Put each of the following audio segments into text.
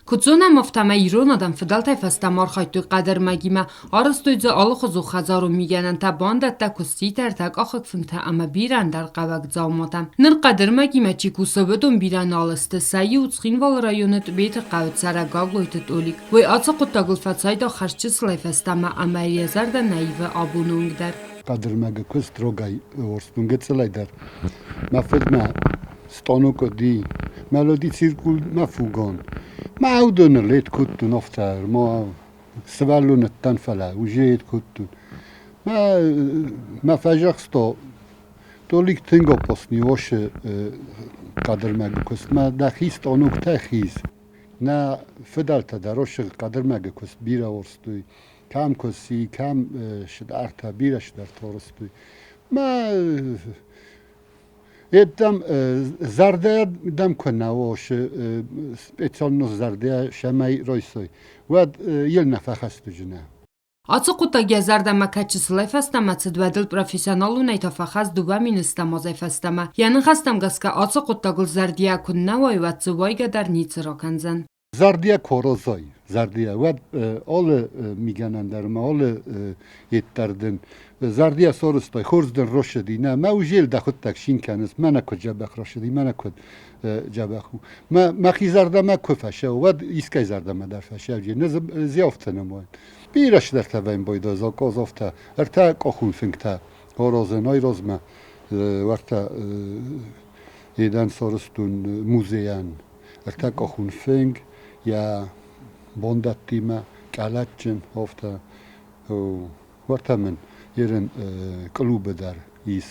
Куыд зонӕм, афтӕмӕй ирон адӕм фыдӕлтӕй фӕстӕмӕ архайдтой хъӕдӕрмӕгимӕ, арӕзтой дзы алыхуызон хӕдзарон мигӕнӕнтӕ, бандӕттӕ, куыститӕ, ӕртӕкъахыг фынгтӕ ӕмӕ бирӕ ӕндӕр хъӕуӕг дзауматӕ. Ныр хъӕдӕрмӕгимӕ чи кусы, уыдон бирӕ нал сты. Сӕ иу Цхинвалы районы Тъбеты хъӕуы цӕрӕг Гаглойты Тъолик. Уый ацы хъуыддагыл фӕцайдагъ хӕрзчысылӕй фӕстӕмӕ ӕмӕ йӕ зӕрдӕ нӕ ивы абоны онг дӕр. Хъӕдӕрмӕгы куыст рогӕй уорстун гыццылӕй дӕр. Мӕ фыдмӕ станок уыди, мелоди циркул мӕ фугон. Мӕ аудоны лет кодтон афтӕ, ма сывӕллон уыдтӕн, фӕлӕ уже ед кодтон. Мӕ, мӕ фӕзӕхста Толик тынг опасный ошы хъӕдӕрмӕгы куыстмӕ дӕхи станоктӕ хиз. Нӕ фыдӕлтӕ дӕр ошы хъӕдӕрмӕгы куыст бирӕ уарзтой. Кӕм куыси, кӕм сыдӕртӕ, бирӕ сыдӕртӕ уарзтой. Мӕ Еддӕм зӕрдӕ дӕм куы нӕ уа, специально зӕрдӕ сӕмӕй райсой, уӕд йыл нӕ фӕхӕстуджынӕ. Ацы хъуыддаг йӕ зӕрдӕмӕ кӕд чысылӕй фӕстӕмӕ цыд, уӕд ыл профессионалонӕй та фӕхӕст 2 000 азӕй фӕстӕмӕ. Йӕ ныхӕстӕм гӕсгӕ ацы хъуыддагыл зӕрдиаг куы нӕ уай, уӕд дзы уайгӕ дӕр ницы ракӕндзӕн. Зӕрдийӕ корозой, зӕрдийӕ. Уӕд алы мигӕнӕн дӕр ма алы йеддӕр дын зӕрдийӕ сорыстай, хорз дын росыди. Нӕ, мӕ узел дӕхуыдтӕг шин кӕныс, мӕнӕ куыд дзӕбӕх росыди, мӕнӕ куыд дзӕбӕх у. Мӕ мӕхи зӕрдӕмӕ куы фӕсӕуы, уӕд искӕй зӕрдӕмӕ дӕр фӕсӕуджи. Нӕ зиафтӕ нӕмой. Бирӕ цыдӕртӕ вӕййы закъазофтӕ, ӕртӕ къохун фынгтӕ орозӕн айразмӕ уӕртӕ едӕн сорыстун музейӕн. Ӕртӕкъахун фынг йӕ бондӕттимӕ, къӕлӕтджын афтӕ. Уӕртӕ мын ерын клубы дӕр ис.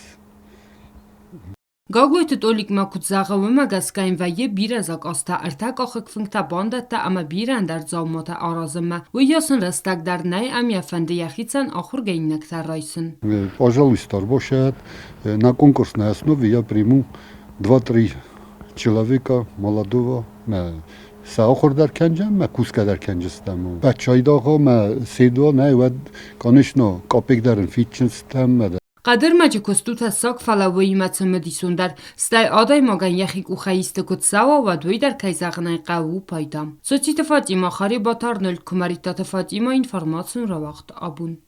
Гаглойты Тъолик ма куыд зӕгъы, уымӕ гӕсгӕ йын вӕййы бирӕ закъазтӕ, ӕртӕкъахыг фынгтӕ, бандӕттӕ ӕмӕ бирӕ ӕндӕр дзауматӕ аразынмӕ. Уыйас ын рӕстӕг дӕр нӕй ӕмӕ йӕ фӕнды йӕхицӕн ахуыргӕнинӕгтӕ райсын. Пожалуйста, ӕрбасӕд. На конкурсной основе я приму два-три человека молодого мӕ сӕ ахуыр дӕр кӕнджӕн, мӕ кусгӕ дӕр кӕнджыстӕм. Бачайдагъа мӕ седо нӕ, уӕд, конечно, къапек дӕр ын фидджынстӕм. Хъӕдырмӕджы куыст у тӕссаг, фӕлӕ уыимӕ цымыдисондӕр. Стӕй адӕймагӕн йӕхи къухӕй исты куы цӕуа, уӕд уый дӕр, кӕй зӕгъын ӕй хъӕуы, у пайда. Социты Фатимӕ, Харебаты Арнольд, Куымӕридтаты Фатимӕ, информацион рауагъд абон.